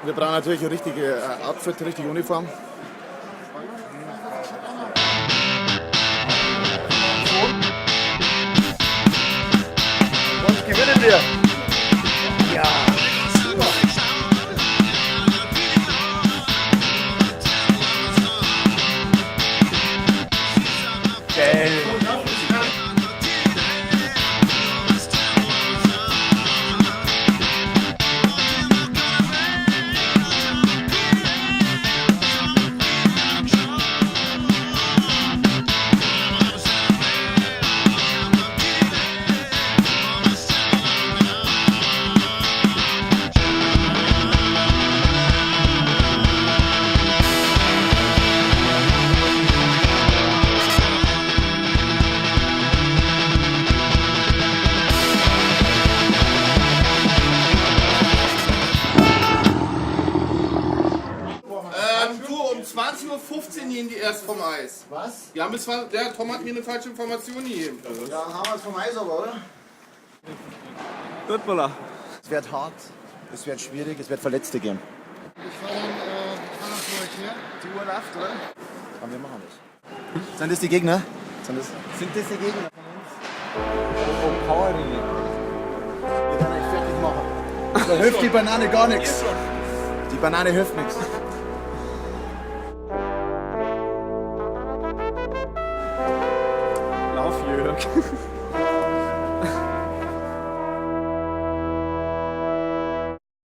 Wir brauchen natürlich eine richtige Outfit, eine richtige Uniform. Und gewinnen wir! Ja! Geil! Du, um 20:15 Uhr gehen die erst vom Eis. Was? Die haben bis 20, der Tom hat mir eine falsche Information gegeben. Ja, haben wir es vom Eis aber, oder? Hoppala. Es wird hart, es wird schwierig, es wird Verletzte geben. Ich fahre dann, fahr dann zu euch her. Die Uhr läuft, oder? Aber wir machen das. Sind das die Gegner? Sind das die Gegner von uns? Oh, oh, Powerringe. Wir werden euch fertig machen. Da hilft die Banane gar nichts. Die Banane hilft nichts. Lauf, Jörg.